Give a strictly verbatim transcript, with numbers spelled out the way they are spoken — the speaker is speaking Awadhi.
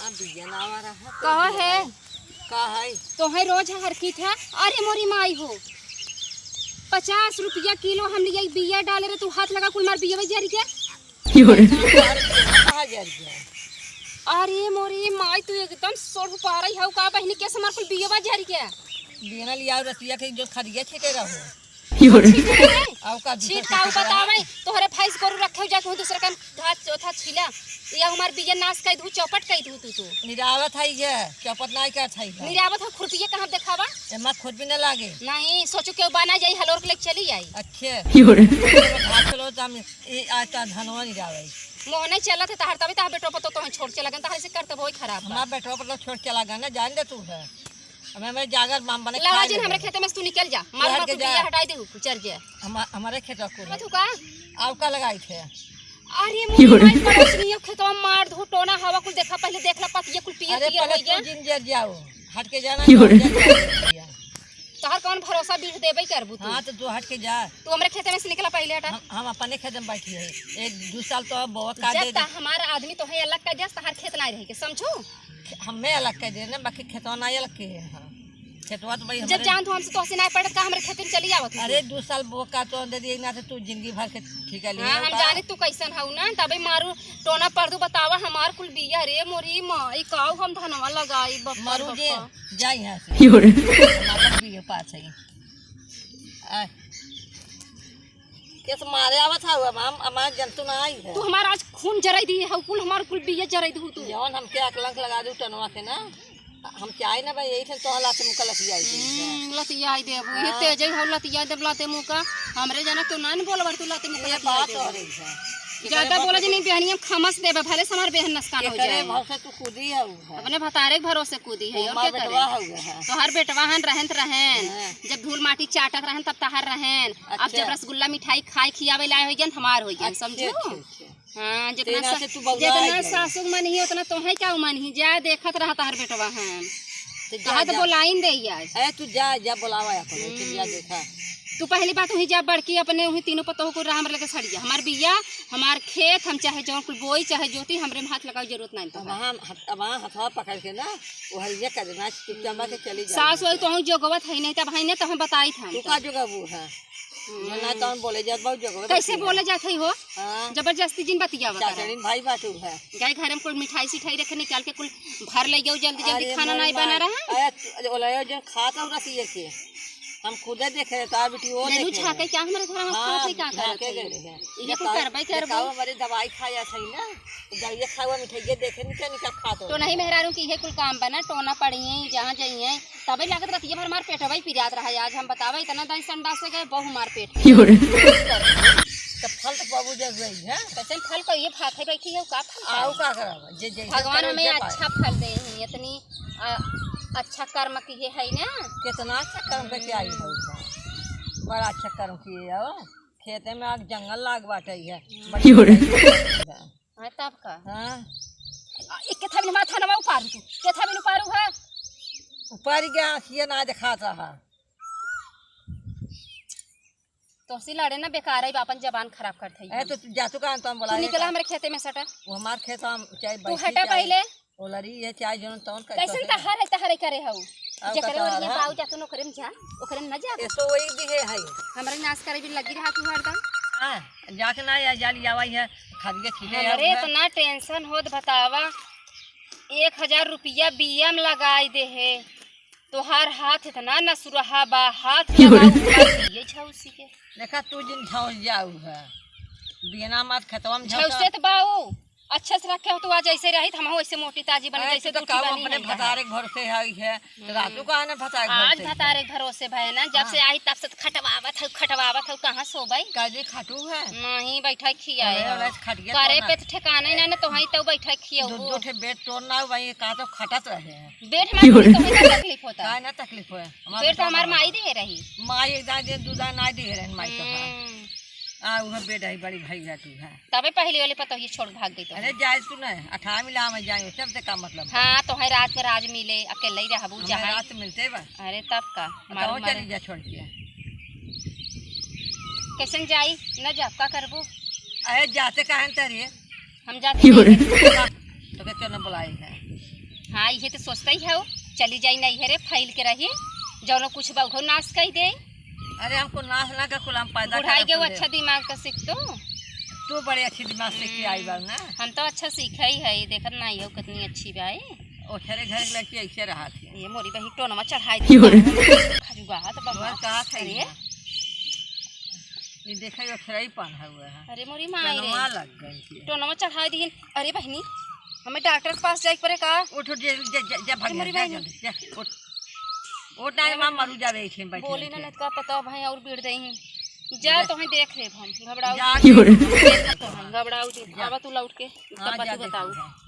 बिया ना आवा रहा, तो कहो बिया है। ना। का है? तो है रोज हरकी था। अरे मोरी माई हो, पचास रुपया किलो हम लिए बिया डाले रहे, तू हाथ लगा कुल मार बिया जर गया। कहाँ जर गया? अरे मोरी माई, तू एकदम सोढ़ पारई हऊ का बहिनी, के हमार कुल बिया जर गया? बिया ना लिया रतिया के जो खरिया छीटे रहो। छीटे रहे? आउ का दूसरा छीट का छीटे रहो? बतावे, तोहरे भैंस गोरू रखे हो, जाके हूँ दूसरा काम धात चौथा छीला। ये हमार बिया नाश कइ दू, चौपट कइ दू तू, तू। निरावत है ये, चौपट नाई करत है ये। निरावत है, खुरपिया कहाँ देखावा? एमा खुरपी ना लागे। नहीं, सोचो केहू बना जाई, हलोर के लेके चली जाई। अच्छे। हाथ चलो तो हम ई आज तो धनवा निरावे। मोह नहीं चलत है तहार, तभी तहार बेटो पतो तोहे छोड़ चला गन, तहार से करतब होई खराब बा। हमार बेटो पतो छोड़ चला गन, जान दे तू है। हमें, हमें जागर माम बने लावा खाए जिन लेबे। हमरे खेते में से तू निकल जा, मार तोहर मार के कुल जा। बिया हटाई दे, कुचर जे। हम-, हमारे खेतवा कुल है। तू का? आउ का लगाई थे? अरे मोरी माई, पड़ोसनियो खेतवा मार धू, टोना हवा कुल देखा, पहले देख ला, पतिया कुल पियर अरे पियर पहले होई तू गया। जिन जर जाओ, हट के जाना, क्यों रे? जर जाओ। तोहर कौन भरोसा, बीठ देबे करबू तू? हाँ, तो तू हट के जा। तू हमरे खेते में से निकला पहले, हटा। हम, हम अपने खेते में बैठी है, एक दू साल तो अब बोआ का जब दे दे। तक हमार आदमी तोहे अलग कर दिया, तहार खेत ना रही के, समझू? हमें अलग कर दे ना, बाकी खेतवा ना अलग के है। खेतवा तो भाई जब हमारे जान तू हमसे तोहसे ना पड़त का, हमरे खेते में चली आवत हो अरे, तू? दू साल बोआ का तो दे दिए ना, तो तू जिंदगी भर के ठीक है, हाँ, हम जाने तू कैसन हऊ ना, तबे मारू टोना पड़दू बतावा हमार कुल बिया रे मोरी माई, काऊ हम धनवा लगाई, बप्पा रे मरू जे, बप्पा। जा यहाँ से। क्यों रे? हमार बिया पास है। आ, केस मारे आवत हऊ, अब हम, हमार जंतु ना आई है। तू हमार आज खून जराई दी हऊ, कुल हमार कुल बिया जराई दू तू। जौन हमके अकलंक लगा दू टनवा के ना, हम चाहे ना भाई, यही से तोहला से मुका लसिया आई थी। हम्म, लतिया आई देबू, ये हाँ। तेज हऊ, लतिया देब लाते मुका। हमरे जना तू ना न बोलबर, तू लाते मुका ये लतिया बात देबू। हो रही है। ज्यादा बोला जी नहीं, बेहनिया खमस देबे, भले से हमार बेहन नसकान हो एकरे जाए। भाव से तू कूदी है, उ है। अपने भतारे के भरोसे कूदी है, और हमार क्या करे? बेटवा हउवे है। तोहार बेटवा हन, रहन त रहन। हाँ। जब धूल माटी चाटत रहन, तब तहार रहन। अब अच्छा। जब रसगुल्ला मिठाई खाए खियावे लाए होइगन, हमार होइगन, अच्छा, समझू? अच्छा, अच्छा। हाँ, जितना तेना सा-, से तू बउला जितना आई है। सासु के मन ही, उतना तोहे क्या मन ही? जा, देखत रहा तहार बेटवा हन। तो जा, कहा तो जा। बोलाइन दे आज। ए, तू जा, जा, बोलावा अपन, तू जा हम्म। देखा। तू पहली बात वहीं जा, बड़की अपने वहीं तीनों पतोह को रहा, हमरे लगे सड़िया। हमार बिया, हमार खेत, हम चाहे जौन कुल बोई, चाहे जोती, हमरे में हाथ लगावे जरूरत नहीं अब तोहार। हम हथ-, अब हम हथवा पकड़ के ना, वो हरिया कर देना, चुपचाप बात से चली जाओ। सास वही तो हम जोगवत है नहीं, तब है नहीं तो हम बताई था तू हमको। का जोगबू है? हम्म। जो ना तो हम बोले जात, बहुत जोगवत कैसे है। बोले जात है हो? हाँ। जबरदस्ती जिन बतियावा करा। चाचड़िन भाई बाटू है। गए घर में कुल मिठाई सिठाई रखे, निकाल के कुल भर ले जाओ, जल्दी जल्दी अरे खाना मोरी नहीं बना माई। रहा। अरे तू, ओला जो खात हो रसी के। हम खुदे देखे रहे, तार बेटी वो लेलू देखे छाके रहे। क्या हमारे घर में हाँ, खात है, क्या झाँके करत है? गए रहे। ये ये कुल तार-, करबे ये करबो। ताऊ हमारे दवाई खाया सही ना, दवाई खावा मिठाई ये देखे नहीं क्या, नहीं क्या खात हो। तो नहीं मेहरारू की ये कुल काम बना, टोना पड़ी है, जहाँ जाइए, तबे लागत रहती है, भर मार पेट भाई पिरात रहा है। आज हम बतावे, इतना दाई संडास से गए, बहु मार पेट। क्यों रे? तो फल तो बाबू जग गई है। कैसे फल को ये भात है, बैठी है, का फल आऊ खाए? का करब? जे, जे, जे भगवान करे, हमें जे पाए। अच्छा फल दे हैं, इतनी आ, अच्छा कर्म किहे है ना। कितना अच्छा कर्म करके आई है उसका। बड़ा अच्छा कर्म किहे हो। खेते में आग जंगल लाग बाटे है। हम्म। बड़ी क्यों रे? हाँ, तब का? हाँ। आ, एक के थाविन माथा नवा उपारू तू। के थाविन उपारू है? उपारी गया, ये ना दिखात रहा। तोहसे लड़े ना बेकार है, आपन जबान खराब करत है। ए, तो तू जा, तू कहाँ, तो हम तू बोला निकला हमरे खेते में सटा। वो हमार खेत, हम चाहे तू बैठी, हटा चाहे पहले। ओलरी, ये चाहे जौन तौन कर कैसन सके। तहार है, तहार है करे हऊ। आउ जेकरे का ओरिया तहार है? बाऊ जा, तू ओकरे में जा, ओकरे में न जा। ए, सो वही दिहे है। हमरे नाश करे भी लगी रहा तू हरदम। हाँ, जाके ना या जाली आवा है, खा दिए खींचे हमरे आवा है। इतना tension होत बतावा, एक हजार रुपया बिया में लगाई दे है। तोहार हाथ इतना नसुरहा बा, हाथ क्यों रे? लगाऊ, ये छौसी के। देखा, तू जिन झौस जाऊ है, बियना मात खेतवा में झौस। झौसे त बाऊ, अच्छे से रखे हो तो आज ऐसे रही, हम ऐसे मोटी ताजी बनी, अरे, जैसे तू तो दूठी काऊ बनी अपने है। भतारे के भरोसे है, है, तो हम्म। रातू का आने भतारे के आज भरोसे है। भतारे के भरोसे भय ना, जब हाँ। से आई तब से खटवावत है, खटवावत है, कहाँ सोबई? काजी खाटू है? नहीं, बैठा खियाए अरे, हो। अरे, खटिया करे तोड़ ना। पे तो ठिकाना ही ना, ना तो वहीं तो बैठा खियाऊ। दो, दो ठे बेड तोड़ ना, वहीं का तो खटत रहे हैं। बेड में क्यों रे? तो हमें का तकलीफ होता? का ना तकलीफ होए? हमार बेड तो बेटा हमार हमार माई दे रही। माई एक दाई दे, दू दाई ना दे रहे माई तो हाँ। हम्म। आ, उहे बेड है बड़ी भैया तू है। तबे पहले वाले पतोहिए छोड़ भाग गई तो। अरे जाए तू ना, अठारह मिला में जाए, उससे हमसे का मतलब बा? हाँ, तो है रात में राज मिले, अकेले ही रहबू हमें जहाँ। रात मिलते बा। अरे तब का, आ, मारू कहूँ मारू। चली जा छोड़ के। कैसन जाई? न जा, का करबू? अरे जाते काहे न तरी? हम जाते क्यों रे? नहीं। तो के क्यों न बुलाई है? हाँ, इहे तो सोचते ही हो, चली जाई नैहरे, फैल के रही, जौनो कुछ बा उहो नाश कई दे। अरे हमको नाश ना कर, कुल हम पैदा बुढ़ाई करे के वो खुले। अच्छा दिमाग तो सीख तो। तू बड़े अच्छे दिमाग सीख के आई बा ना। हम तो अच्छा सीखे ही है, देखत नहीं हो कितनी अच्छी बा। ओ तेरे घर के लड़की ऐसे रहा थी। ये मोरी बही टोनमा चढ़ाई दी। खजुआ तो बा। और का खाई अरे। ना? ये देखा, ये अखराई पान हुआ है। अरे मोरी माई रे। टोनवा लग गई थी। टोनवा चढ़ाई दी। अरे बहनी, हमें डॉक्टर के पास जाए के पड़े का? उठ, उठ, जा, जा, जा, जा, भाग अरे जा, मोरी जा, बहनी। जा, जा, उठ। उठ, ना, माँ मरू जावे, ऐसे बैठे बोली ना, बैठे। नहीं तो का पता भाई और बीड़ दे ही। जा, जा। तो हमें देख लेब हम, घबराऊ जा। तो हम घबराऊ जी। जा। आवा तू लौट के, हाँ, तब जा, तू देख बताऊ। ले, हाँ।